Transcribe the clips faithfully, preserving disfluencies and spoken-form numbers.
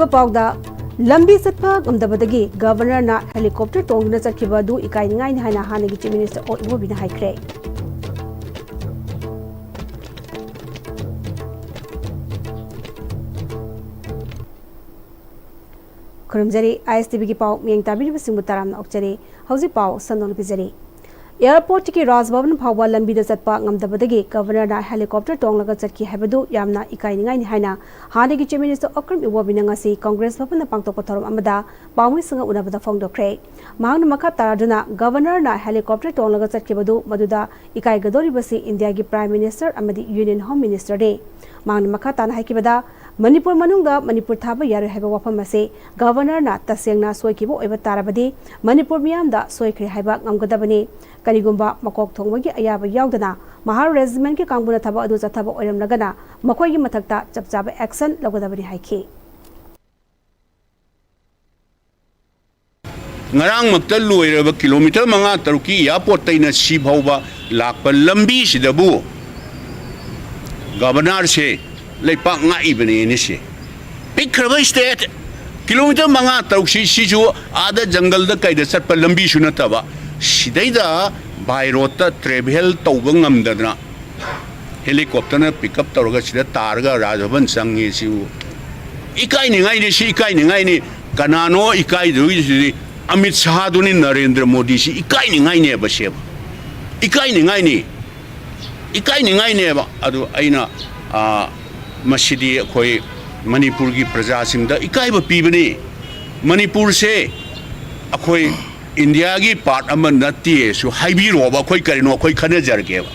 ꯄꯥꯎꯗ, ꯂꯝꯕꯤ ꯆꯠꯄ ꯉꯝꯗꯕꯗꯒꯤ ꯒꯕꯔꯅꯔꯅ ꯍꯦꯂꯤꯀꯣꯞꯇꯔ ꯇꯣꯡꯗꯨꯅ ꯆꯠꯈꯤꯕ ꯑꯗꯨ ꯏꯀꯥꯏꯅꯤꯡꯉꯥꯏꯅꯤ ꯍꯥꯏꯅ ꯍꯥꯟꯅꯒꯤ ꯆꯤꯐ ꯃꯤꯅꯤꯁꯇꯔ ꯑꯣ ꯏꯕꯣꯕꯤꯅ ꯍꯥꯏꯈ꯭ꯔꯦ꯫ ꯈꯨꯔꯨꯝꯖꯔꯤ, ꯑꯥꯏ ꯑꯦꯁ ꯇꯤ ꯚꯤꯒꯤ ꯄꯥꯎ ꯃꯤꯠꯌꯦꯡ ꯇꯥꯕꯤꯔꯤꯕꯁꯤꯡꯕꯨ ꯇꯔꯥꯝꯅ ꯑꯣꯛꯆꯔꯤ꯫ ꯍꯧꯖꯤꯛ ꯄꯥꯎ ꯁꯟꯗꯣꯛꯅ ꯄꯤꯖꯔꯤ꯫ ꯑꯦꯌꯥꯔꯄꯣꯔꯠꯇꯒꯤ ꯔꯥꯖ ꯚꯕꯟ ꯐꯥꯎꯕ ꯂꯝꯕꯤꯗ ꯆꯠꯄ ꯉꯝꯗꯕꯗꯒꯤ ꯒꯕꯔꯅꯔꯅ ꯍꯦꯂꯤꯀꯣꯞꯇꯔ ꯇꯣꯡꯂꯒ ꯆꯠꯈꯤ ꯍꯥꯏꯕꯗꯨ ꯌꯥꯝꯅ ꯏꯀꯥꯏꯅꯤꯡꯉꯥꯏꯅꯤ ꯍꯥꯏꯅ ꯍꯥꯟꯅꯒꯤ ꯆꯤꯐ ꯃꯤꯅꯤꯁꯇꯔ ꯑꯣꯀ꯭ꯔꯝ ꯏꯕꯣꯕꯤꯅ ꯉꯁꯤ ꯀꯪꯒ꯭ꯔꯦꯁ ꯚꯕꯟꯗ ꯄꯥꯡꯊꯣꯛꯄ ꯊꯧꯔꯝ ꯑꯃꯗ ꯄꯥꯎꯃꯤꯁꯤꯡꯒ ꯎꯅꯕꯗ ꯐꯣꯡꯗꯣꯛꯈ꯭ꯔꯦ꯫ ꯃꯍꯥꯛꯅ ꯃꯈꯥ ꯇꯥꯔꯗꯨꯅ ꯒꯕꯔꯅꯔꯅ ꯍꯦꯂꯤꯀꯣꯞꯇꯔ ꯇꯣꯡꯂꯒ ꯆꯠꯈꯤꯕꯗꯨ ꯃꯗꯨꯗ ꯏꯀꯥꯏꯒꯗꯧꯔꯤꯕꯁꯤ ꯏꯟꯗꯤꯌꯥꯒꯤ ꯄ꯭ꯔꯥꯏꯝ ꯃꯤꯅꯤꯁꯇꯔ ꯑꯃꯗꯤ ꯌꯨꯅꯤꯌꯟ ꯍꯣꯝ ꯃꯤꯅꯤꯁꯇꯔꯅꯤ꯫ ꯃꯍꯥꯛꯅ ꯃꯈꯥ ꯇꯥꯅ ꯍꯥꯏꯈꯤꯕꯗ, ꯃꯅꯤꯄꯨꯔ ꯃꯅꯨꯡꯗ ꯃꯅꯤꯄꯨꯔ ꯊꯥꯕ ꯌꯥꯔꯣꯏ ꯍꯥꯏꯕ ꯋꯥꯐꯝ ꯑꯁꯤ ꯒꯕꯔꯅꯔꯅ ꯇꯁꯦꯡꯅ ꯁꯣꯏꯈꯤꯕ ꯑꯣꯏꯕ ꯇꯥꯔꯕꯗꯤ ꯃꯅꯤꯄꯨꯔ ꯃꯤꯌꯥꯝꯗ ꯁꯣꯏꯈ꯭ꯔꯦ ꯍꯥꯏꯕ ꯉꯝꯒꯗꯕꯅꯤ꯫ ꯀꯔꯤꯒꯨꯝꯕ ꯃꯀꯣꯛ ꯊꯣꯡꯕꯒꯤ ꯑꯌꯥꯕ ꯌꯥꯎꯗꯅ ꯃꯍꯥꯔ ꯔꯦꯖꯤꯃꯦꯟꯠꯀꯤ ꯀꯥꯡꯕꯨꯅ ꯊꯕꯛ ꯑꯗꯨ ꯆꯠꯊꯕ ꯑꯣꯏꯔꯝꯂꯒꯅ ꯃꯈꯣꯏꯒꯤ ꯃꯊꯛꯇ ꯆꯞ ꯆꯥꯕ ꯑꯦꯛꯁꯟ ꯂꯧꯒꯗꯕꯅꯤ ꯍꯥꯏꯈꯤ꯫ ꯉꯔꯥꯡꯃꯛꯇ ꯂꯣꯏꯔꯕ ꯀꯤꯂꯣꯃꯤꯇꯔ ꯃꯉꯥ ꯇꯔꯨꯛꯀꯤ ꯑꯦꯌꯥꯔꯄꯣꯔꯠꯇꯩꯅ ꯁꯤ ꯐꯥꯎꯕ ꯂꯥꯛꯄ ꯂꯝꯕꯤꯁꯤꯗꯕꯨ ꯒꯕꯔꯅꯔꯁꯦ ꯂꯩꯄꯥꯛ ꯉꯥꯛꯏꯕꯅꯦꯅ ꯁꯦ꯫ ꯄꯤꯛꯈ꯭ꯔꯕ ꯁ꯭ꯇꯦꯠ, ꯀꯤꯂꯣꯃꯤꯇꯔ ꯃꯉꯥ ꯇꯔꯨꯛꯁꯤ ꯁꯤꯁꯨ ꯑꯥꯗ ꯖꯪꯒꯜꯗ ꯀꯩꯗ ꯆꯠꯄ ꯂꯝꯕꯤꯁꯨ ꯅꯠꯇꯕ, ꯁꯤꯗꯩꯗ ꯕꯥꯏ ꯔꯣꯗꯇ ꯇ꯭ꯔꯦꯚꯦꯜ ꯇꯧꯕ ꯉꯝꯗꯗꯅ ꯍꯦꯂꯤꯀꯣꯞꯇꯔꯅ ꯄꯤꯛ ꯑꯞ ꯇꯧꯔꯒ ꯁꯤꯗ ꯇꯥꯔꯒ ꯔꯥꯖ ꯚꯕꯟ ꯆꯪꯉꯤ꯫ ꯁꯤꯕꯨ ꯏꯀꯥꯏꯅꯤꯡꯉꯥꯏꯅꯤ, ꯁꯤ ꯏꯀꯥꯏꯅꯤꯡꯉꯥꯏꯅꯤ꯫ ꯀꯅꯥꯅꯣ ꯏꯀꯥꯏꯗꯣꯏꯁꯤꯗꯤ? ꯑꯃꯤꯠ ꯁꯥꯍꯗꯨꯅꯤ, ꯅꯔꯦꯟꯗ꯭ꯔ ꯃꯣꯗꯤꯁꯤ ꯏꯀꯥꯏꯅꯤꯡꯉꯥꯏꯅꯦꯕ ꯁꯦꯕ꯫ ꯏꯀꯥꯏꯅꯤꯡꯉꯥꯏꯅꯤ, ꯏꯀꯥꯏꯅꯤꯡꯉꯥꯏꯅꯦꯕ꯫ ꯑꯗꯨ ꯑꯩꯅ, ꯑ, ꯃꯁꯤꯗꯤ ꯑꯩꯈꯣꯏ ꯃꯅꯤꯄꯨꯔꯒꯤ ꯄ꯭ꯔꯖꯥꯁꯤꯡꯗ ꯏꯀꯥꯏꯕ ꯄꯤꯕꯅꯤ꯫ ꯃꯅꯤꯄꯨꯔꯁꯦ ꯑꯩꯈꯣꯏ ꯏꯟꯗꯤꯌꯥꯒꯤ ꯄꯥꯔꯠ ꯑꯃ ꯅꯠꯇꯦꯁꯨ ꯍꯥꯏꯕꯤꯔꯣꯕ, ꯑꯩꯈꯣꯏ ꯀꯔꯤꯅꯣ ꯑꯩꯈꯣꯏ ꯈꯟꯅꯖꯔꯒꯦꯕ꯫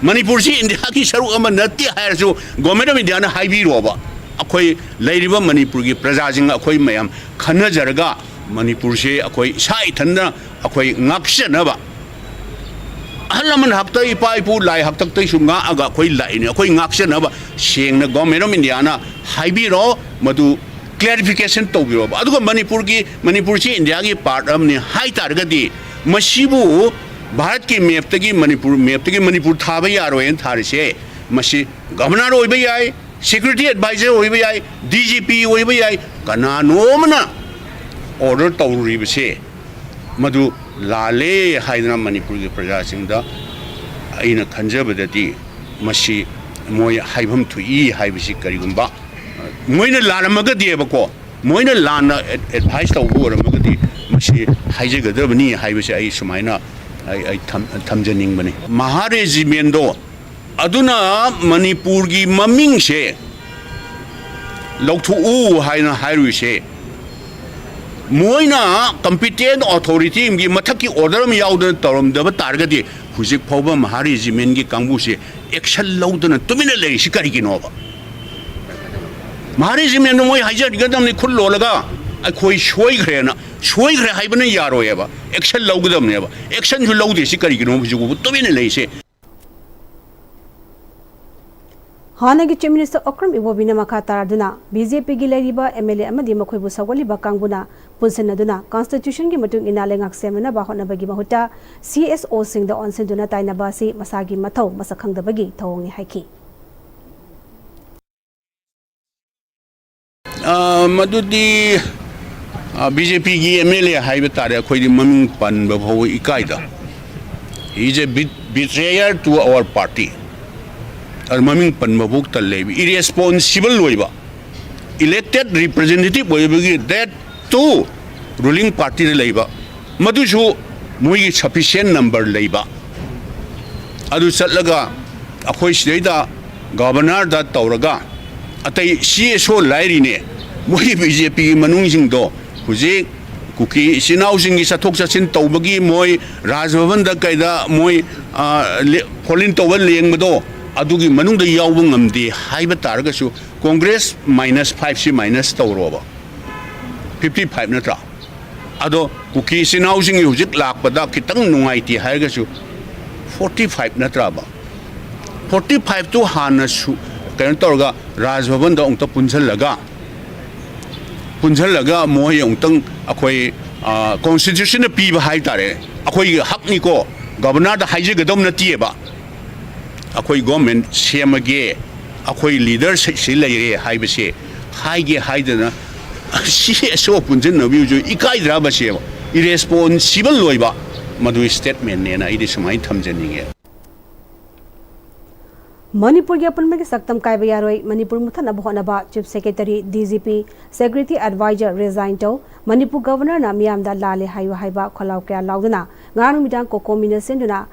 ꯃꯅꯤꯄꯨꯔꯁꯤ ꯏꯟꯗꯤꯌꯥꯒꯤ ꯁꯔꯨꯛ ꯑꯃ ꯅꯠꯇꯦ ꯍꯥꯏꯔꯁꯨ ꯒꯣꯔꯃꯦꯟ ꯑꯣꯐ ꯏꯟꯗꯤꯌꯥꯅ ꯍꯥꯏꯕꯤꯔꯣꯕ꯫ ꯑꯩꯈꯣꯏ ꯂꯩꯔꯤꯕ ꯃꯅꯤꯄꯨꯔꯒꯤ ꯄ꯭ꯔꯖꯥꯁꯤꯡ ꯑꯩꯈꯣꯏ ꯃꯌꯥꯝ ꯈꯟꯅꯖꯔꯒ ꯃꯅꯤꯄꯨꯔꯁꯦ ꯑꯩꯈꯣꯏ ꯏꯁꯥ ꯏꯊꯟꯗ ꯑꯩꯈꯣꯏ ꯉꯥꯛꯆꯅꯕ, ꯑꯍꯜ ꯂꯃꯟ ꯍꯥꯛꯇꯛ, ꯏꯄꯥ ꯏꯄꯨ ꯂꯥꯏ ꯍꯥꯛꯇꯛꯇꯩꯁꯨ ꯉꯥꯛꯑꯒ ꯑꯩꯈꯣꯏ ꯂꯥꯛꯏꯅꯦ꯫ ꯑꯩꯈꯣꯏ ꯉꯥꯛꯆꯅꯕ ꯁꯦꯡꯅ ꯒꯣꯔꯃꯦꯟ ꯑꯣꯐ ꯏꯟꯗꯤꯌꯥꯅ ꯍꯥꯏꯕꯤꯔꯣ, ꯃꯗꯨ ꯀ꯭ꯂꯦꯔꯤꯐꯤꯀꯦꯁꯟ ꯇꯧꯕꯤꯔꯣꯕ꯫ ꯑꯗꯨꯒ ꯃꯅꯤꯄꯨꯔꯒꯤ, ꯃꯅꯤꯄꯨꯔꯁꯤ ꯏꯟꯗꯤꯌꯥꯒꯤ ꯄꯥꯔꯠ ꯑꯃꯅꯤ ꯍꯥꯏ ꯇꯥꯔꯒꯗꯤ ꯃꯁꯤꯕꯨ ꯚꯥꯔꯠꯀꯤ ꯃꯦꯞꯇꯒꯤ ꯃꯅꯤꯄꯨꯔ, ꯃꯦꯞꯇꯒꯤ ꯃꯅꯤꯄꯨꯔ ꯊꯥꯕ ꯌꯥꯔꯣꯏꯅ ꯊꯥꯔꯤꯁꯦ, ꯃꯁꯤ ꯒꯕꯔꯅꯔ ꯑꯣꯏꯕ ꯌꯥꯏ, ꯁꯦꯀ꯭ꯌꯨꯔꯤꯇꯤ ꯑꯦꯗꯚꯥꯏꯖꯔ ꯑꯣꯏꯕ ꯌꯥꯏ, ꯗꯤ ꯖꯤ ꯄꯤ ꯑꯣꯏꯕ ꯌꯥꯏ, ꯀꯅꯥꯅꯣꯝꯅ ꯑꯣꯔꯗꯔ ꯇꯧꯔꯨꯔꯤꯕꯁꯦ ꯃꯗꯨ ꯂꯥꯜꯂꯦ ꯍꯥꯏꯗꯅ ꯃꯅꯤꯄꯨꯔꯒꯤ ꯄ꯭ꯔꯖꯥꯁꯤꯡꯗ ꯑꯩꯅ ꯈꯟꯖꯕꯗꯗꯤ ꯃꯁꯤ ꯃꯣꯏ ꯍꯥꯏꯐꯝ ꯊꯣꯛꯏ ꯍꯥꯏꯕꯁꯤ ꯀꯔꯤꯒꯨꯝꯕ ꯃꯣꯏꯅ ꯂꯥꯜꯂꯝꯃꯒꯗꯤꯕꯀꯣ, ꯃꯣꯏꯅ ꯂꯥꯟꯅ ꯑꯦꯗꯚꯥꯏꯁ ꯇꯧꯕ ꯑꯣꯏꯔꯝꯃꯒꯗꯤ ꯃꯁꯤ ꯍꯥꯏꯖꯒꯗꯕꯅꯤ ꯍꯥꯏꯕꯁꯦ ꯑꯩ ꯁꯨꯃꯥꯏꯅ ꯑꯩ ꯑꯩ ꯊꯝ- ꯊꯝꯖꯅꯤꯡꯕꯅꯤ꯫ ꯃꯍꯥ ꯔꯦꯖꯤꯃꯦꯟꯗꯣ ꯑꯗꯨꯅ ꯃꯅꯤꯄꯨꯔꯒꯤ ꯃꯃꯤꯡꯁꯦ ꯂꯧꯊꯣꯛꯎ ꯍꯥꯏꯅ ꯍꯥꯏꯔꯨꯏꯁꯦ, ꯃꯣꯏꯅ ꯀꯝꯄꯤꯇꯦꯟ ꯑꯣꯊꯣꯔꯤꯇꯤ ꯑꯃꯒꯤ ꯃꯊꯛꯀꯤ ꯑꯣꯔꯗꯔ ꯑꯃ ꯌꯥꯎꯗꯅ ꯇꯧꯔꯝꯗꯕ ꯇꯥꯔꯒꯗꯤ ꯍꯧꯖꯤꯛ ꯐꯥꯎꯕ ꯃꯍꯥ ꯔꯦꯖꯤꯃꯦꯟꯒꯤ ꯀꯥꯡꯕꯨꯁꯦ ꯑꯦꯛꯁꯟ ꯂꯧꯗꯅ ꯇꯨꯃꯤꯟꯅ ꯂꯩꯔꯤꯁꯤ ꯀꯔꯤꯒꯤꯅꯣꯕ? ꯃꯍꯥ ꯔꯦꯖꯤꯃꯦꯟꯗꯣ ꯃꯣꯏ ꯍꯥꯏꯖꯔꯤꯒꯗꯕꯅꯤ ꯈꯨꯠ ꯂꯣꯜꯂꯒ, "ꯑꯩꯈꯣꯏ ꯁꯣꯏꯈ꯭ꯔꯦꯅ"꯫ ꯁꯣꯏꯈ꯭ꯔꯦ ꯍꯥꯏꯕꯅ ꯌꯥꯔꯣꯏꯑꯕ, ꯑꯦꯛꯁꯟ ꯂꯧꯒꯗꯕꯅꯦꯕ꯫ ꯑꯦꯛꯁꯟꯁꯨ ꯂꯧꯗꯦ, ꯁꯤ ꯀꯔꯤꯒꯤꯅꯣ ꯍꯧꯖꯤꯛ ꯐꯥꯎꯕ ꯇꯨꯃꯤꯟꯅ ꯂꯩꯔꯤꯁꯦ? ꯍꯥꯟꯅꯒꯤ ꯆꯤꯐ ꯃꯤꯅꯤꯁꯇꯔ ꯑꯣꯀ꯭ꯔꯝ ꯏꯕꯣꯕꯤꯅ ꯃꯈꯥ ꯇꯥꯔꯗꯨꯅ ꯕꯤ ꯖꯦ ꯄꯤꯒꯤ ꯂꯩꯔꯤꯕ ꯑꯦꯝ ꯑꯦꯜ ꯑꯦ ꯑꯃꯗꯤ ꯃꯈꯣꯏꯕꯨ ꯁꯧꯒꯠꯂꯤꯕ ꯀꯥꯡꯕꯨꯅ ꯄꯨꯟꯁꯤꯟꯅꯗꯨꯅ ꯀꯟꯁꯇꯤꯇ꯭ꯌꯨꯁꯟꯒꯤ ꯃꯇꯨꯡ ꯏꯟꯅ ꯂꯩꯉꯥꯛ ꯁꯦꯝꯅꯅꯕ ꯍꯣꯠꯅꯕꯒꯤ ꯃꯍꯨꯠꯇ ꯁꯤ ꯑꯦꯁ ꯑꯣꯁꯤꯡꯗ ꯑꯣꯟꯁꯤꯟꯗꯨꯅ ꯇꯥꯏꯅꯕ ꯑꯁꯤ ꯃꯁꯥꯒꯤ ꯃꯊꯧ ꯃꯁꯛ ꯈꯪꯗꯕꯒꯤ ꯊꯧꯑꯣꯡꯅꯤ ꯍꯥꯏꯈꯤ꯫ ꯑ, ꯃꯗꯨꯗꯤ, ꯑ, ꯕꯤ ꯖꯦ ꯄꯤꯒꯤ ꯑꯦꯝ ꯑꯦꯜ ꯑꯦ ꯍꯥꯏꯕ ꯇꯥꯔꯦ, ꯑꯩꯈꯣꯏꯗꯤ ꯃꯃꯤꯡ ꯄꯟꯕ ꯐꯥꯎꯕ ꯏꯀꯥꯏꯗ꯫ He is a be-, betrayer to our party꯫ ꯑꯗꯨ ꯃꯃꯤꯡ ꯄꯟꯕ ꯐꯥꯎ ꯇꯜꯂꯦꯕ꯫ ꯏꯔꯦꯁꯄꯣꯟꯁꯤꯕꯜ ꯑꯣꯏꯕ, ꯏꯂꯦꯛꯇꯦꯠ ꯔꯤꯄ꯭ꯔꯖꯦꯟꯇꯦꯇꯤꯚ ꯑꯣꯏꯕꯒꯤ that too ꯔꯨꯂꯤꯡ ꯄꯥꯔꯇꯤꯗ ꯂꯩꯕ, ꯃꯗꯨꯁꯨ ꯃꯣꯏꯒꯤ ꯁꯐꯤꯁꯤꯌꯦꯟ ꯅꯝꯕꯔ ꯂꯩꯕ꯫ ꯑꯗꯨ ꯆꯠꯂꯒ ꯑꯩꯈꯣꯏ ꯁꯤꯗꯩꯗ ꯒꯚꯔꯅꯔꯗ ꯇꯧꯔꯒ ꯑꯇꯩ ꯁꯤ ꯑꯦꯁ ꯑꯣ ꯂꯥꯏꯔꯤꯅꯦ, ꯃꯣꯏꯒꯤ ꯕꯤ ꯖꯦ ꯄꯤꯒꯤ ꯃꯅꯨꯡꯁꯤꯡꯗꯣ ꯍꯧꯖꯤꯛ ꯀꯨꯀꯤ ꯏꯆꯤꯟ ꯏꯅꯥꯎꯁꯤꯡꯒꯤ ꯆꯠꯊꯣꯛ ꯆꯠꯁꯤꯟ ꯇꯧꯕꯒꯤ ꯃꯣꯏ ꯔꯥꯖ ꯚꯕꯟꯗ ꯀꯩꯗ ꯃꯣꯏ, ꯑ, ꯂꯦ-, ꯐꯣꯂꯤꯟ ꯇꯧꯕ ꯂꯦꯡꯕꯗꯣ ꯑꯗꯨꯒꯤ ꯃꯅꯨꯡꯗ ꯌꯥꯎꯕ ꯉꯝꯗꯦ ꯍꯥꯏꯕ ꯇꯥꯔꯒꯁꯨ ꯀꯣꯡꯒ꯭ꯔꯦꯁ ꯃꯥꯏꯅꯁ ꯐꯥꯏꯚꯁꯤ ꯃꯥꯏꯅꯁ ꯇꯧꯔꯣꯕ, ꯐꯤꯐꯇꯤ ꯐꯥꯏꯚ ꯅꯠꯇ꯭ꯔꯥ? ꯑꯗꯣ ꯀꯨꯀꯤ ꯏꯆꯤꯟ ꯏꯅꯥꯎꯁꯤꯡꯒꯤ ꯍꯧꯖꯤꯛ ꯂꯥꯛꯄꯗ ꯈꯤꯇꯪ ꯅꯨꯡꯉꯥꯏꯇꯦ ꯍꯥꯏꯔꯒꯁꯨ ꯐꯣꯔꯇꯤ ꯐꯥꯏꯚ ꯅꯠꯇ꯭ꯔꯕ? ꯐꯣꯔꯇꯤ ꯐꯥꯏꯚꯇꯨ ꯍꯥꯟꯅ ꯁꯨ-, ꯀꯩꯅꯣ ꯇꯧꯔꯒ ꯔꯥꯖ ꯚꯕꯟꯗ ꯑꯃꯨꯛꯇ ꯄꯨꯟꯁꯤꯜꯂꯒ, ꯄꯨꯟꯁꯤꯜꯂꯒ ꯃꯣꯏ ꯑꯃꯨꯛꯇꯪ ꯑꯩꯈꯣꯏ, ꯑ, ꯀꯣꯟꯁꯇꯤꯇ꯭ꯌꯨꯁꯟꯅ ꯄꯤꯕ ꯍꯥꯏ ꯇꯥꯔꯦ, ꯑꯩꯈꯣꯏꯒꯤ ꯍꯛꯅꯤꯀꯣ, ꯒꯚꯔꯅꯔꯗ ꯍꯥꯏꯖꯒꯗꯧ ꯅꯠꯇꯦꯕ꯫ ꯑꯩꯈꯣꯏ ꯒꯣꯔꯃꯦꯟ ꯁꯦꯝꯃꯒꯦ, ꯑꯩꯈꯣꯏ ꯂꯤꯗꯔꯁꯤꯞꯁꯤ ꯂꯩꯔꯦ ꯍꯥꯏꯕꯁꯦ ꯍꯥꯏꯒꯦ ꯍꯥꯏꯗꯅ ꯁꯤ ꯑꯁꯣꯛ ꯄꯨꯟꯁꯤꯟꯅꯕꯤꯕꯁꯨ ꯏꯀꯥꯏꯗ꯭ꯔꯥ? ꯃꯁꯦ ꯏꯔꯦꯁꯄꯣꯟꯁꯤꯕꯜ ꯑꯣꯏꯕ ꯃꯗꯨ ꯁ꯭ꯇꯦꯠꯃꯦꯟꯅꯦꯅ ꯑꯩꯗꯤ ꯁꯨꯃꯥꯏꯅ ꯊꯝꯖꯅꯤꯡꯉꯦ꯫ ꯃꯅꯤꯄꯨꯔꯒꯤ ꯑꯄꯨꯟꯕꯒꯤ ꯁꯛꯇꯝ ꯀꯥꯏꯕ ꯌꯥꯔꯣꯏ, ꯃꯅꯤꯄꯨꯔ ꯃꯨꯠꯊꯠꯅꯕ ꯍꯣꯠꯅꯕ Chief Secretary, D G P, Security Advisor resign ꯇꯧ, ꯃꯅꯤꯄꯨꯔ Governorꯅ ꯃꯤꯌꯥꯝꯗ ꯂꯥꯜꯂꯦ ꯍꯥꯏꯌꯨ ꯍꯥꯏꯕ ꯈꯣꯜꯂꯥꯎ ꯀꯌꯥ ꯂꯥꯎꯗꯨꯅ ꯉꯔꯥꯡ ꯅꯨꯃꯤꯗꯥꯡ ꯀꯣꯀꯣꯃꯤꯅ ꯁꯤꯟꯗꯨꯅ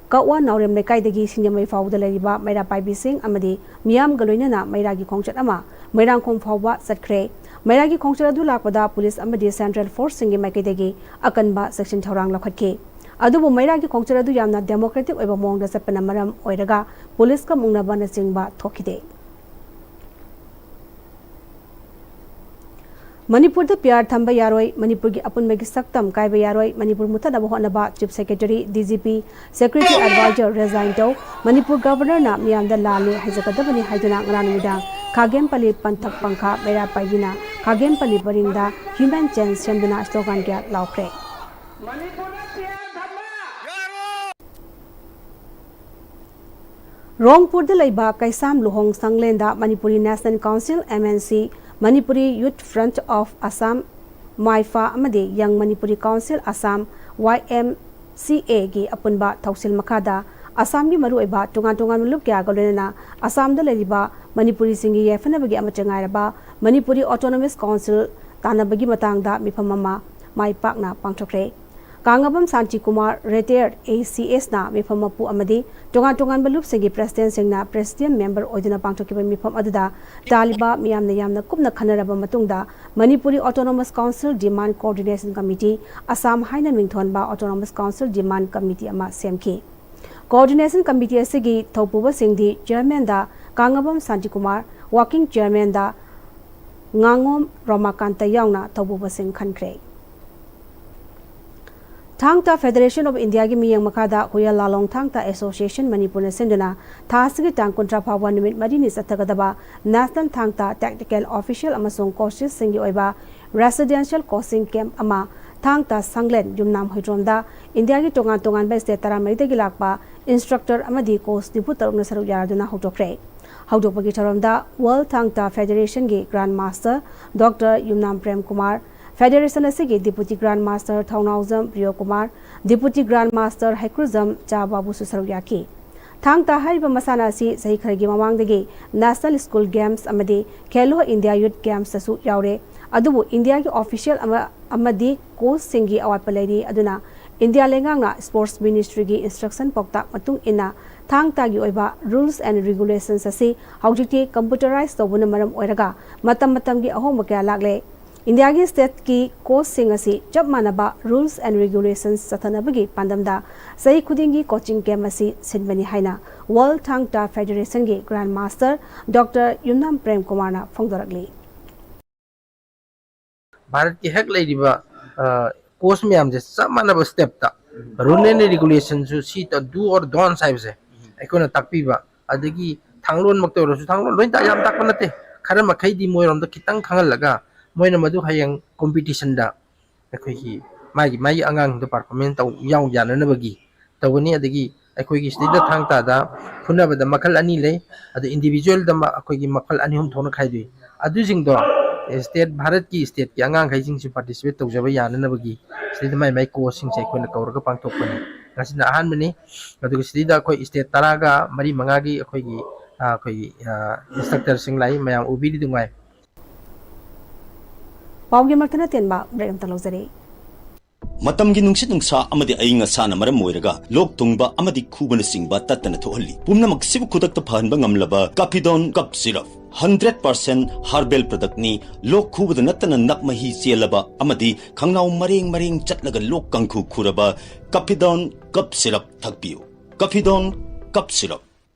ꯀꯛꯋꯥ ꯅꯥꯎꯔꯦꯝ ꯂꯩꯀꯥꯏꯗꯒꯤ ꯁꯤꯡꯖꯃꯩ ꯐꯥꯎꯕꯗ ꯂꯩꯔꯤꯕ ꯃꯩꯔꯥ ꯄꯥꯏꯕꯤꯁꯤꯡ ꯑꯃꯗꯤ ꯃꯤꯌꯥꯝꯒ ꯂꯣꯏꯅꯅ ꯃꯩꯔꯥꯒꯤ ꯈꯣꯡꯆꯠ ꯑꯃ ꯃꯣꯏꯔꯥꯡꯈꯣꯡ ꯐꯥꯎꯕ ꯆꯠꯈ꯭ꯔꯦ꯫ ꯃꯩꯔꯥꯒꯤ ꯈꯣꯡꯆꯠ ꯑꯗꯨ ꯂꯥꯛꯄꯗ ꯄꯨꯂꯤꯁ ꯑꯃꯗꯤ Central Forceꯁꯤꯡꯒꯤ ꯃꯥꯏꯀꯩꯗꯒꯤ ꯑꯀꯟꯕ ꯆꯦꯛꯁꯤꯟ ꯊꯧꯔꯥꯡ ꯂꯧꯈꯠꯈꯤ꯫ ꯑꯗꯨꯕꯨ ꯃꯩꯔꯥꯒꯤ ꯈꯣꯡꯆꯠ ꯑꯗꯨ ꯌꯥꯝꯅ democratic ꯑꯣꯏꯕ ꯃꯑꯣꯡꯗ ꯆꯠꯄꯅ ꯃꯔꯝ ꯑꯣꯏꯔꯒ ꯄꯨꯂꯤꯁꯀ ꯃꯨꯛꯅꯕꯅꯆꯤꯡꯕ ꯊꯣꯛꯈꯤꯗꯦ꯫ ꯃꯅꯤꯄꯨꯔꯗ P R ꯊꯝꯕ ꯌꯥꯔꯣꯏ, ꯃꯅꯤꯄꯨꯔꯒꯤ ꯑꯄꯨꯟꯕꯒꯤ ꯁꯛꯇꯝ ꯀꯥꯏꯕ ꯌꯥꯔꯣꯏ, ꯃꯅꯤꯄꯨꯔ ꯃꯨꯠꯊꯠꯅꯕ ꯍꯣꯠꯅꯕ Chief Secretary, D G P, Security Advisor resign ꯇꯧ, ꯃꯅꯤꯄꯨꯔ Governorꯅ ꯃꯤꯌꯥꯝꯗ ꯂꯥꯜꯂꯦ ꯍꯥꯏꯖꯒꯗꯕꯅꯤ ꯍꯥꯏꯗꯨꯅ ꯉꯔꯥꯡ ꯅꯨꯃꯤꯗꯥꯡ ꯈꯥꯒꯦꯝꯄꯜꯂꯤ ꯄꯟꯊꯛ ꯄꯪꯈꯥ ꯃꯩꯔꯥ ꯄꯥꯏꯕꯤꯅ ꯈꯥꯒꯦꯝꯄꯜꯂꯤ ꯄꯔꯤꯡꯗ human chain ꯁꯦꯝꯗꯨꯅ slogan ꯀꯌꯥ ꯂꯥꯎꯈ꯭ꯔꯦ꯫ ꯔꯣꯡꯄꯨꯔꯗ ꯂꯩꯕ ꯀꯩꯁꯥꯝ ꯂꯨꯍꯣꯡ ꯁꯪꯂꯦꯟꯗ Manipuri National Council, M N C, Manipuri Youth Front of Assam, ꯃꯥꯏꯐꯥ ꯑꯃꯗꯤ Young Manipuri Council Assam, Y M C A ꯒꯤ ꯑꯄꯨꯟꯕ ꯊꯧꯁꯤꯜ ꯃꯈꯥꯗ ꯑꯁꯥꯝꯒꯤ ꯃꯔꯨꯑꯣꯏꯕ ꯇꯣꯉꯥꯟ ꯇꯣꯉꯥꯟꯕ ꯂꯨꯞ ꯀꯌꯥꯒ ꯂꯣꯏꯅꯅ ꯑꯁꯥꯝꯗ ꯂꯩꯔꯤꯕ ꯃꯅꯤꯄꯨꯔꯤꯁꯤꯡꯒꯤ ꯌꯥꯏꯐꯅꯕꯒꯤ ꯑꯃꯠꯇ ꯉꯥꯏꯔꯕ Manipuri Autonomous Council ꯇꯥꯟꯅꯕꯒꯤ ꯃꯇꯥꯡꯗ ꯃꯤꯐꯝ ꯑꯃ ꯃꯥꯏ ꯄꯥꯛꯅ ꯄꯥꯡꯊꯣꯛꯈ꯭ꯔꯦ꯫ ꯀꯥꯉꯕꯝ ꯁꯥꯟꯇꯤ Kumar, retired A C S ꯅ ꯃꯤꯐꯝ ꯃꯄꯨ ꯑꯃꯗꯤ ꯇꯣꯉꯥꯟ ꯇꯣꯉꯥꯟꯕ ꯂꯨꯞꯁꯤꯡꯒꯤ president ꯁꯤꯡꯅ president member ꯑꯣꯏꯗꯨꯅ ꯄꯥꯡꯊꯣꯛꯈꯤꯕ ꯃꯤꯐꯝ ꯑꯗꯨꯗ ꯇꯥꯜꯂꯤꯕ ꯃꯤꯌꯥꯝꯅ ꯌꯥꯝꯅ ꯀꯨꯞꯅ ꯈꯟꯅꯔꯕ ꯃꯇꯨꯡꯗ Manipuri Autonomous Council Demand Coordination Committee, Assam ꯍꯥꯏꯅ ꯃꯤꯡꯊꯣꯟꯕ Autonomous Council Demand Committee ꯑꯃ ꯁꯦꯝꯈꯤ꯫ Coordination Committee ꯑꯁꯤꯒꯤ ꯊꯧꯄꯨꯕꯁꯤꯡꯗꯤ chairman ꯗ ꯀꯥꯉꯕꯝ ꯁꯥꯟꯇꯤ ꯀꯨꯃꯥꯔ, working chairman ꯗ ꯉꯥꯉꯣꯝ ꯔꯣꯃꯥꯀꯥꯟꯇ ꯌꯥꯎꯅ ꯊꯧꯄꯨꯕꯁꯤꯡ ꯈꯟꯈ꯭ꯔꯦ꯫ ꯊꯥꯡ ꯇꯥ Federation of India ꯒꯤ ꯃꯤꯠꯌꯦꯡ ꯃꯈꯥꯗ ꯍꯨꯌꯦꯜ ꯂꯥꯂꯣꯡ ꯊꯥꯡ ꯇꯥ Association ꯃꯅꯤꯄꯨꯔꯅ ꯁꯤꯟꯗꯨꯅ ꯊꯥ ꯑꯁꯤꯒꯤ ꯇꯥꯡ ꯀꯨꯟꯊ꯭ꯔꯥ ꯐꯥꯎꯕ ꯅꯨꯃꯤꯠ ꯃꯔꯤꯅꯤ ꯆꯠꯊꯒꯗꯕ National ꯊꯥꯡ ꯇꯥ Technical, Official ꯑꯃꯁꯨꯡ Courses ꯁꯤꯡꯒꯤ ꯑꯣꯏꯕ residential coaching camp ꯑꯃ ꯊꯥꯡ ꯇꯥ ꯁꯪꯂꯦꯟ ꯌꯨꯝꯅꯥꯝ ꯍꯨꯏꯗ꯭ꯔꯣꯝꯗ ꯏꯟꯗꯤꯌꯥꯒꯤ ꯇꯣꯉꯥꯟ ꯇꯣꯉꯥꯟꯕ state ꯇꯔꯥꯃꯔꯤꯗꯒꯤ ꯂꯥꯛꯄ instructor ꯑꯃꯗꯤ coach ꯅꯤꯐꯨ ꯇꯔꯨꯛꯅ ꯁꯔꯨꯛ ꯌꯥꯔꯗꯨꯅ ꯍꯧꯗꯣꯛꯈ꯭ꯔꯦ꯫ ꯍꯧꯗꯣꯛꯄꯒꯤ ꯊꯧꯔꯝꯗ World Thang Ta Federation ꯒꯤ Grand Master Doctor ꯌꯨꯝꯅꯥꯝ ꯄ꯭ꯔꯦꯝ ꯀꯨꯃꯥꯔ, Federation ꯑꯁꯤꯒꯤ Deputy Grand Master ꯊꯧꯅꯥꯎꯖꯝ ꯄ꯭ꯔꯤꯌꯣ ꯀꯨꯃꯥꯔ, Deputy Grand Master ꯍꯩꯀ꯭ꯔꯨꯖꯝ ꯆꯥ ꯕꯥꯕꯨꯁꯨ ꯁꯔꯨꯛ ꯌꯥꯈꯤ꯫ ꯊꯥꯡ ꯇꯥ ꯍꯥꯏꯔꯤꯕ ꯃꯁꯥꯟꯅ ꯑꯁꯤ ꯆꯍꯤ ꯈꯔꯒꯤ ꯃꯃꯥꯡꯗꯒꯤ National School Games ꯑꯃꯗꯤ ꯈꯦꯂꯣ ꯏꯟꯗꯤꯌꯥ Youth Games ꯇꯁꯨ ꯌꯥꯎꯔꯦ꯫ ꯑꯗꯨꯕꯨ ꯏꯟꯗꯤꯌꯥꯒꯤ official ꯑꯃ ꯑꯃꯗꯤ coach ꯁꯤꯡꯒꯤ ꯑꯋꯥꯠꯄ ꯂꯩꯔꯤ꯫ ꯑꯗꯨꯅ ꯏꯟꯗꯤꯌꯥ ꯂꯩꯉꯥꯛꯅ Sports Ministry ꯒꯤ instruction ꯄꯥꯎꯇꯥꯛ ꯃꯇꯨꯡ ꯏꯟꯅ ꯊꯥꯡ ꯇꯥꯒꯤ ꯑꯣꯏꯕ rules and regulations ꯑꯁꯤ ꯍꯧꯖꯤꯛꯇꯤ computerize ꯇꯧꯕꯅ ꯃꯔꯝ ꯑꯣꯏꯔꯒ ꯃꯇꯝ ꯃꯇꯝꯒꯤ ꯑꯍꯣꯡꯕ ꯀꯌꯥ ꯂꯥꯛꯂꯦ꯫ ꯏꯟꯗꯤꯌꯥꯒꯤ state ꯀꯤ coach ꯁꯤꯡ ꯑꯁꯤ ꯆꯞ ꯃꯥꯟꯅꯕ rules and regulations ꯆꯠꯊꯅꯕꯒꯤ ꯄꯥꯟꯗꯝꯗ ꯆꯍꯤ ꯈꯨꯗꯤꯡꯒꯤ coaching camp ꯑꯁꯤ ꯁꯤꯟꯕꯅꯤ ꯍꯥꯏꯅ World Thang Ta Federation ꯒꯤ Grand Master Doctor ꯌꯨꯝꯅꯥꯝ ꯄ꯭ꯔꯦꯝ ꯀꯨꯃꯥꯔꯅ ꯐꯣꯡꯗꯣꯔꯛꯂꯤ꯫ ꯚꯥꯔꯠꯀꯤ ꯍꯦꯛ ꯂꯩꯔꯤꯕ, ꯑ, coach ꯃꯌꯥꯝꯁꯦ ꯆꯞ ꯃꯥꯟꯅꯕ step ꯇ, rule and regulation ꯁꯨ ꯁꯤ ꯇ-, do or don't ꯍꯥꯏꯕꯁꯦ ꯑꯩꯈꯣꯏꯅ ꯇꯥꯛꯄꯤꯕ, ꯑꯗꯒꯤ ꯊꯥꯡꯂꯣꯟꯃꯛꯇ ꯑꯣꯏꯔꯁꯨ, ꯊꯥꯡꯂꯣꯟ ꯂꯣꯏ ꯇꯥꯛ-, ꯌꯥꯝ ꯇꯥꯛꯄ ꯅꯠꯇꯦ, ꯈꯔ ꯃꯈꯩꯗꯤ ꯃꯣꯏꯔꯣꯝꯗ ꯈꯤꯇꯪ ꯈꯪꯍꯜꯂꯒ ꯃꯣꯏꯅ ꯃꯗꯨ ꯍꯌꯦꯡ competition ꯗ ꯑꯩꯈꯣꯏꯒꯤ ꯃꯥꯒꯤ, ꯃꯥꯒꯤ ꯑꯉꯥꯡꯗꯣ performance ꯇꯧ-, ꯌꯥꯎ ꯌꯥꯅꯅꯕꯒꯤ ꯇꯧꯒꯅꯤ꯫ ꯑꯗꯒꯤ ꯑꯩꯈꯣꯏꯒꯤ ꯁꯤꯗꯩꯗ ꯊꯥꯡ ꯇꯥꯗ ꯐꯨꯅꯕꯗ ꯃꯈꯜ ꯑꯅꯤ ꯂꯩ, ꯑꯗꯨ individual ꯗ ꯃ-, ꯑꯩꯈꯣꯏꯒꯤ ꯃꯈꯜ ꯑꯅꯤ ꯑꯍꯨꯝ ꯊꯣꯛꯅ ꯈꯥꯏꯗꯣꯛꯏ꯫ ꯑꯗꯨꯁꯤꯡꯗꯣ state, ꯚꯥꯔꯠꯀꯤ state ꯀꯤ ꯑꯉꯥꯡꯈꯩꯁꯤꯡꯁꯨ participate ꯇꯧꯖꯕ ꯌꯥꯅꯅꯕꯒꯤ ꯁꯤꯗꯩꯗ ꯃꯥꯏ ꯃꯥꯏ coach ꯁꯤꯡꯁꯦ ꯑꯩꯈꯣꯏꯅ ꯀꯧꯔꯒ ꯄꯥꯡꯊꯣꯛꯄꯅꯤ꯫ ꯉꯁꯤꯅ ꯑꯍꯥꯟꯕꯅꯤ꯫ ꯑꯗꯨꯒ ꯁꯤꯗꯩꯗ ꯑꯩꯈꯣꯏ state ꯇꯔꯥꯒ ꯃꯔꯤ ꯃꯉꯥꯒꯤ ꯑꯩꯈꯣꯏꯒꯤ, ꯑ, ꯑꯩꯈꯣꯏꯒꯤ, ꯑ, instructor ꯁꯤꯡ ꯂꯥꯛꯏ, ꯃꯌꯥꯝ ꯎꯕꯤꯔꯤꯗꯨ ꯉꯥꯏ꯫ ꯄꯥꯎꯒꯤ ꯃꯔꯛꯇꯅ ꯇꯦꯟꯕ break ꯑꯃꯇ ꯂꯧꯖꯔꯤ꯫ ꯃꯇꯝꯒꯤ ꯅꯨꯡꯁꯤꯠ ꯅꯨꯡꯁꯥ ꯑꯃꯗꯤ ꯑꯏꯪ ꯑꯁꯥꯅ ꯃꯔꯝ ꯑꯣꯏꯔꯒ ꯂꯣꯛ ꯊꯨꯡꯕ ꯑꯃꯗꯤ ꯈꯨꯕꯅꯆꯤꯡꯕ ꯇꯠꯇꯅ ꯊꯣꯛꯍꯜꯂꯤ꯫ ꯄꯨꯝꯅꯃꯛꯁꯤꯕꯨ ꯈꯨꯗꯛꯇ ꯐꯍꯟꯕ ꯉꯝꯂꯕ Cappidone Cough Syrup, hundred percent herbal product ꯅꯤ꯫ ꯂꯣꯛ ꯈꯨꯕꯗ ꯅꯠꯇꯅ ꯅꯞ ꯃꯍꯤ ꯆꯦꯜꯂꯕ ꯑꯃꯗꯤ ꯈꯪꯅꯥꯎ ꯃꯔꯦꯡ ꯃꯔꯦꯡ ꯆꯠꯂꯒ ꯂꯣꯛ ꯀꯥꯡꯈꯨ ꯈꯨꯔꯕ Cappidone Cough Syrup ꯊꯛꯄꯤꯌꯨ꯫ Cappidone Cough Syrup꯫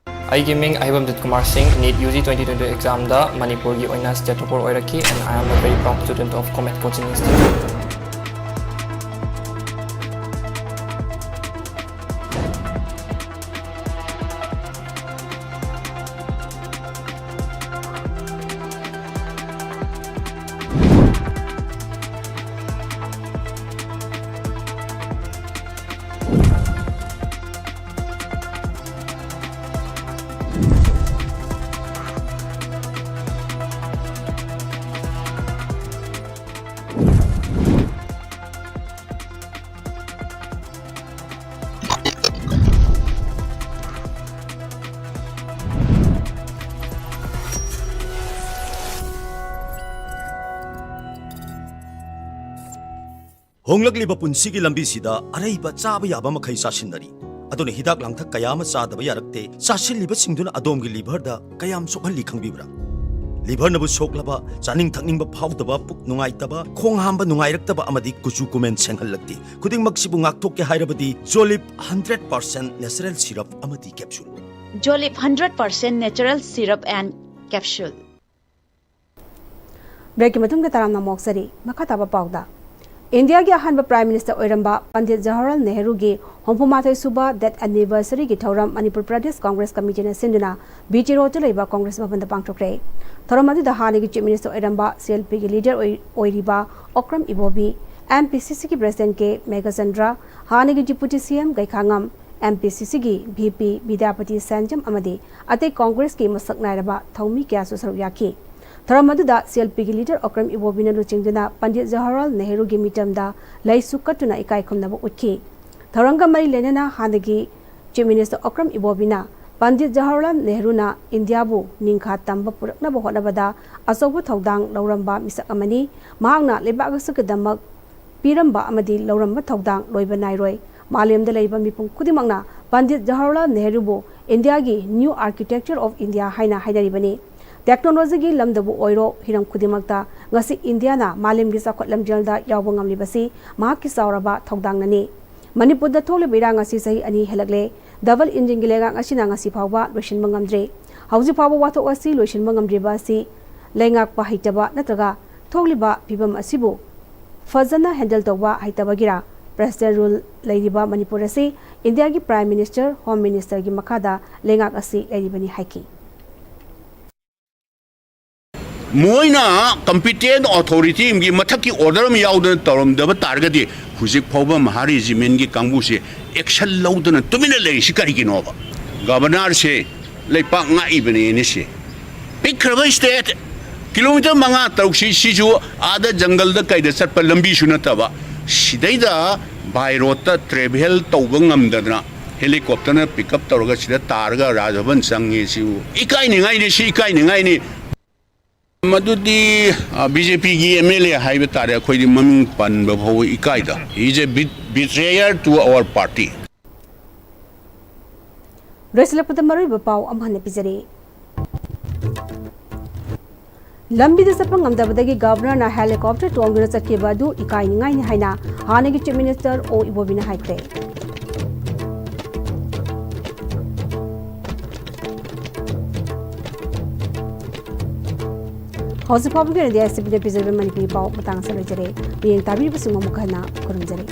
ꯑꯩꯒꯤ ꯃꯤꯡ ꯑꯍꯩꯕꯝꯖꯤꯠ ꯀꯨꯃꯥꯔ ꯁꯤꯡ, NEET UG twenty twenty exam ꯗ ꯃꯅꯤꯄꯨꯔꯒꯤ ꯑꯣꯏꯅ state topper ꯑꯣꯏꯔꯛꯈꯤ, and I am a very proud student of Comet Coaching Institute. ꯍꯣꯡꯂꯛꯂꯤꯕ ꯄꯨꯟꯁꯤꯒꯤ ꯂꯝꯕꯤꯁꯤꯗ ꯑꯔꯩꯕ ꯆꯥꯕ ꯌꯥꯕ ꯃꯈꯩ ꯆꯥꯁꯤꯟꯅꯔꯤ꯫ ꯑꯗꯨꯅ ꯍꯤꯗꯥꯛ ꯂꯥꯡꯊꯛ ꯀꯌꯥ ꯑꯃ ꯆꯥꯗꯕ ꯌꯥꯔꯛꯇꯦ꯫ ꯆꯥꯁꯤꯜꯂꯤꯕꯁꯤꯡꯗꯨꯅ ꯑꯗꯣꯝꯒꯤ ꯂꯤꯚꯔꯗ ꯀꯌꯥꯝ ꯁꯣꯛꯍꯜꯂꯤ ꯈꯪꯕꯤꯕ꯭ꯔꯥ? ꯂꯤꯚꯔꯅꯕꯨ ꯁꯣꯛꯂꯕ, ꯆꯥꯅꯤꯡ ꯊꯛꯅꯤꯡꯕ ꯐꯥꯎꯗꯕ, ꯄꯨꯛ ꯅꯨꯡꯉꯥꯏꯇꯕ, ꯈꯣꯡ ꯍꯥꯝꯕ ꯅꯨꯡꯉꯥꯏꯔꯛꯇꯕ ꯑꯃꯗꯤ ꯀꯨꯆꯨ ꯀꯨꯃꯦꯟ ꯁꯦꯡꯍꯜꯂꯛꯇꯦ꯫ ꯈꯨꯗꯤꯡꯃꯛꯁꯤꯕꯨ ꯉꯥꯛꯊꯣꯛꯀꯦ ꯍꯥꯏꯔꯕꯗꯤ ꯖꯣꯂꯤꯞ ꯍꯟꯗ꯭ꯔꯦꯠ ꯄꯥꯔꯁꯦꯟ ꯅꯦꯆꯔꯦꯜ ꯁꯤꯔꯞ ꯑꯃꯗꯤ capsule. Jolip hundred percent natural syrup and capsule. ꯕ꯭ꯔꯦꯛꯀꯤ ꯃꯇꯨꯡꯗ ꯇꯔꯥꯝꯅ ꯑꯃꯨꯛ ꯑꯣꯛꯆꯔꯤ꯫ ꯃꯈꯥ ꯇꯥꯕ ꯄꯥꯎꯗ, ꯏꯟꯗꯤꯌꯥꯒꯤ ꯑꯍꯥꯟꯕ ꯄ꯭ꯔꯥꯏꯝ ꯃꯤꯅꯤꯁꯇꯔ ꯑꯣꯏꯔꯝꯕ ꯄꯟꯗꯤꯠ ꯖꯋꯥꯍꯔꯂꯥꯜ ꯅꯦꯍꯔꯨꯒꯤ ꯍꯨꯝꯐꯨ ꯃꯥꯊꯣꯏ ꯁꯨꯕ ꯗꯦꯠ ꯑꯦꯅꯤꯚꯔꯁꯔꯤꯒꯤ ꯊꯧꯔꯝ ꯃꯅꯤꯄꯨꯔ ꯄ꯭ꯔꯗꯦꯁ ꯀꯣꯡꯒ꯭ꯔꯦꯁ ꯀꯃꯤꯇꯤꯅ ꯁꯤꯟꯗꯨꯅ ꯕꯤ ꯇꯤ ꯔꯣꯗꯇ ꯂꯩꯕ ꯀꯣꯡꯒ꯭ꯔꯦꯁ ꯚꯕꯟꯗ ꯄꯥꯡꯊꯣꯛꯈ꯭ꯔꯦ꯫ ꯊꯧꯔꯝ ꯑꯗꯨꯗ ꯍꯥꯟꯅꯒꯤ ꯆꯤꯐ ꯃꯤꯅꯤꯁꯇꯔ ꯑꯣꯏꯔꯝꯕ ꯁꯤ ꯑꯦꯜ ꯄꯤꯒꯤ ꯂꯤꯗꯔ ꯑꯣꯏ-, ꯑꯣꯏꯔꯤꯕ ꯑꯣꯀ꯭ꯔꯝ ꯏꯕꯣꯕꯤ, ꯑꯦꯝ ꯄꯤ ꯁꯤ ꯁꯤꯒꯤ ꯄ꯭ꯔꯦꯁꯤꯗꯦꯟꯠ ꯀꯦ ꯃꯦꯘꯆꯟꯗ꯭ꯔ, ꯍꯥꯟꯅꯒꯤ ꯗꯤꯄꯨꯇꯤ ꯁꯤ ꯑꯦꯝ ꯒꯩꯈꯥꯉꯝ, ꯑꯦꯝ ꯄꯤ ꯁꯤ ꯁꯤꯒꯤ ꯚꯤ ꯄꯤ ꯕꯤꯗ꯭ꯌꯥꯄꯇꯤ ꯁꯦꯟꯖꯝ ꯑꯃꯗꯤ ꯑꯇꯩ ꯀꯣꯡꯒ꯭ꯔꯦꯁꯀꯤ ꯃꯁꯛ ꯅꯥꯏꯔꯕ ꯊꯧꯃꯤ ꯀꯌꯥꯁꯨ ꯁꯔꯨꯛ ꯌꯥꯈꯤ꯫ ꯊꯧꯔꯝ ꯑꯗꯨꯗ ꯁꯤ ꯑꯦꯜ ꯄꯤꯒꯤ ꯂꯤꯗꯔ ꯑꯣꯀ꯭ꯔꯝ ꯏꯕꯣꯕꯤꯅ ꯂꯨꯆꯤꯡꯗꯨꯅ ꯄꯟꯗꯤꯠ ꯖꯋꯥꯍꯔꯂꯥꯜ ꯅꯦꯍꯔꯨꯒꯤ ꯃꯤꯇꯝꯗ ꯂꯩꯁꯨ ꯀꯠꯇꯨꯅ ꯏꯀꯥꯏ ꯈꯨꯝꯅꯕ ꯎꯠꯈꯤ꯫ ꯊꯧꯔꯝꯒ ꯃꯔꯤ ꯂꯩꯅꯅ ꯍꯥꯟꯅꯒꯤ ꯆꯤꯐ ꯃꯤꯅꯤꯁꯇꯔ ꯑꯣꯀ꯭ꯔꯝ ꯏꯕꯣꯕꯤꯅ ꯄꯟꯗꯤꯠ ꯖꯋꯥꯍꯔꯂꯥꯜ ꯅꯦꯍꯔꯨꯅ ꯏꯟꯗꯤꯌꯥꯕꯨ ꯅꯤꯡꯈꯥ ꯇꯝꯕ ꯄꯨꯔꯛꯅꯕ ꯍꯣꯠꯅꯕꯗ ꯑꯆꯧꯕ ꯊꯧꯗꯥꯡ ꯂꯧꯔꯝꯕ ꯃꯤꯁꯛ ꯑꯃꯅꯤ꯫ ꯃꯍꯥꯛꯅ ꯂꯩꯕꯥꯛ ꯑꯁꯤꯒꯤꯗꯃꯛ ꯄꯤꯔꯝꯕ ꯑꯃꯗꯤ ꯂꯧꯔꯝꯕ ꯊꯧꯗꯥꯡ ꯂꯣꯏꯕ ꯅꯥꯏꯔꯣꯏ꯫ ꯃꯥꯂꯦꯝꯗ ꯂꯩꯕ ꯃꯤꯄꯨꯝ ꯈꯨꯗꯤꯡꯃꯛꯅ ꯄꯟꯗꯤꯠ ꯖꯋꯥꯍꯔꯂꯥꯜ ꯅꯦꯍꯔꯨꯕꯨ ꯏꯟꯗꯤꯌꯥꯒꯤ New Architecture of India ꯍꯥꯏꯅ ꯍꯥꯏꯅꯔꯤꯕꯅꯤ꯫ ꯇꯦꯛꯅꯣꯂꯣꯖꯤꯒꯤ ꯂꯝꯗꯕꯨ ꯑꯣꯏꯔꯣ, ꯍꯤꯔꯝ ꯈꯨꯗꯤꯡꯃꯛꯇ ꯉꯁꯤ ꯏꯟꯗꯤꯌꯥꯅ ꯃꯥꯂꯦꯝꯒꯤ ꯆꯥꯎꯈꯠ ꯂꯝꯖꯦꯜꯗ ꯌꯥꯎꯕ ꯉꯝꯂꯤꯕꯁꯤ ꯃꯍꯥꯛꯀꯤ ꯆꯥꯎꯔꯕ ꯊꯧꯗꯥꯡꯅꯅꯤ꯫ ꯃꯅꯤꯄꯨꯔꯗ ꯊꯣꯛꯂꯤꯕ ꯏꯔꯥꯡ ꯑꯁꯤ ꯆꯍꯤ ꯑꯅꯤ ꯍꯦꯜꯂꯛꯂꯦ꯫ ꯗꯕꯜ ꯏꯟꯖꯤꯟꯒꯤ ꯂꯩꯉꯥꯛ ꯑꯁꯤꯅ ꯉꯁꯤ ꯐꯥꯎꯕ ꯂꯣꯏꯁꯤꯟꯕ ꯉꯝꯗ꯭ꯔꯤ꯫ ꯍꯧꯖꯤꯛ ꯐꯥꯎꯕ ꯋꯥꯊꯣꯛ ꯑꯁꯤ ꯂꯣꯏꯁꯤꯟꯕ ꯉꯝꯗ꯭ꯔꯤꯕ ꯑꯁꯤ ꯂꯩꯉꯥꯛꯄ ꯍꯩꯇꯕ ꯅꯠꯇ꯭ꯔꯒ ꯊꯣꯛꯂꯤꯕ ꯐꯤꯕꯝ ꯑꯁꯤꯕꯨ ꯐꯖꯅ ꯍꯦꯟꯗꯜ ꯇꯧꯕ ꯍꯩꯇꯕꯒꯤꯔꯥ? ꯄ꯭ꯔꯦꯁꯤꯗꯦꯟ ꯔꯨꯜ ꯂꯩꯔꯤꯕ ꯃꯅꯤꯄꯨꯔ ꯑꯁꯤ ꯏꯟꯗꯤꯌꯥꯒꯤ ꯄ꯭ꯔꯥꯏꯝ ꯃꯤꯅꯤꯁꯇꯔ, ꯍꯣꯝ ꯃꯤꯅꯤꯁꯇꯔꯒꯤ ꯃꯈꯥꯗ ꯂꯩꯉꯥꯛ ꯑꯁꯤ ꯂꯩꯔꯤꯕꯅꯤ ꯍꯥꯏꯈꯤ꯫ ꯃꯣꯏꯅ ꯀꯝꯄꯤꯇꯦꯟ ꯑꯣꯊꯣꯔꯤꯇꯤ ꯑꯃꯒꯤ ꯃꯊꯛꯀꯤ ꯑꯣꯔꯗꯔ ꯑꯃ ꯌꯥꯎꯗꯅ ꯇꯧꯔꯝꯗꯕ ꯇꯥꯔꯒꯗꯤ ꯍꯧꯖꯤꯛ ꯐꯥꯎꯕ ꯃꯍꯥ ꯔꯦꯖꯤꯃꯦꯟꯒꯤ ꯀꯥꯡꯕꯨꯁꯦ ꯑꯦꯛꯁꯟ ꯂꯧꯗꯅ ꯇꯨꯃꯤꯟꯅ ꯂꯩꯔꯤꯁꯤ ꯀꯔꯤꯒꯤꯅꯣꯕ? ꯒꯕꯔꯅꯔꯁꯦ ꯂꯩꯄꯥꯛ ꯉꯥꯛꯏꯕꯅꯦꯅꯦ ꯁꯦ꯫ ꯄꯤꯛꯈ꯭ꯔꯕ ꯁ꯭ꯇꯦꯠ, ꯀꯤꯂꯣꯃꯤꯇꯔ ꯃꯉꯥ ꯇꯔꯨꯛꯁꯤ ꯁꯤꯁꯨ ꯑꯥꯗ ꯖꯪꯒꯜꯗ ꯀꯩꯗ ꯆꯠꯄ ꯂꯝꯕꯤꯁꯨ ꯅꯠꯇꯕ, ꯁꯤꯗꯩꯗ ꯕꯥꯏ ꯔꯣꯗꯇ ꯇ꯭ꯔꯦꯚꯦꯜ ꯇꯧꯕ ꯉꯝꯗꯗꯅ ꯍꯦꯂꯤꯀꯣꯞꯇꯔꯅ ꯄꯤꯛ ꯑꯞ ꯇꯧꯔꯒ ꯁꯤꯗ ꯇꯥꯔꯒ ꯔꯥꯖꯚꯕꯟ ꯆꯪꯉꯤ꯫ ꯁꯤꯕꯨ ꯏꯀꯥꯏꯅꯤꯡꯉꯥꯏꯅꯤ, ꯁꯤ ꯏꯀꯥꯏꯅꯤꯡꯉꯥꯏꯅꯤ꯫ ꯃꯗꯨꯗꯤ ꯕꯤ ꯖꯦ ꯄꯤꯒꯤ ꯑꯦꯝ ꯑꯦꯜ ꯑꯦ ꯍꯥꯏꯕ ꯇꯥꯔꯦ, ꯑꯩꯈꯣꯏꯗꯤ ꯃꯃꯤꯡ ꯄꯟꯕ ꯐꯥꯎꯕ ꯏꯀꯥꯏꯗ, he is a betrayal to our party. ꯂꯣꯏꯁꯤꯜꯂꯛꯄꯗ ꯃꯔꯨꯑꯣꯏꯕ ꯄꯥꯎ ꯑꯃ ꯍꯟꯅ ꯄꯤꯖꯔꯤ꯫ ꯂꯝꯕꯤꯗ ꯆꯠꯄ ꯉꯝꯗꯕꯗꯒꯤ ꯒꯕꯔꯅꯔꯅ ꯍꯦꯂꯤꯀꯣꯞꯇꯔ ꯇꯣꯡꯗꯨꯅ ꯆꯠꯈꯤꯕ ꯑꯗꯨ ꯏꯀꯥꯏꯅꯤꯡꯉꯥꯏꯅꯤ ꯍꯥꯏꯅ ꯍꯥꯟꯅꯒꯤ ꯆꯤꯐ ꯃꯤꯅꯤꯁꯇꯔ ꯑꯣ ꯏꯕꯣꯕꯤꯅ ꯍꯥꯏꯈ꯭ꯔꯦ꯫ ꯍꯧꯖꯤꯛ ꯐꯥꯎꯕꯒꯤ ꯑꯣꯏꯅꯗꯤ ꯑꯥꯏ ꯑꯦꯁ ꯇꯤ ꯚꯤꯅ ꯄꯤꯖꯔꯤꯕ ꯃꯅꯤꯄꯨꯔꯤ ꯄꯥꯎ ꯃꯇꯥꯡ ꯑꯁꯤꯗ ꯂꯣꯏꯖꯔꯦ꯫ ꯃꯤꯠꯌꯦꯡ ꯇꯥꯕꯤꯔꯤꯕꯁꯤꯡꯕꯨ ꯑꯃꯨꯛ ꯍꯟꯅ ꯈꯨꯔꯨꯝꯖꯔꯤ꯫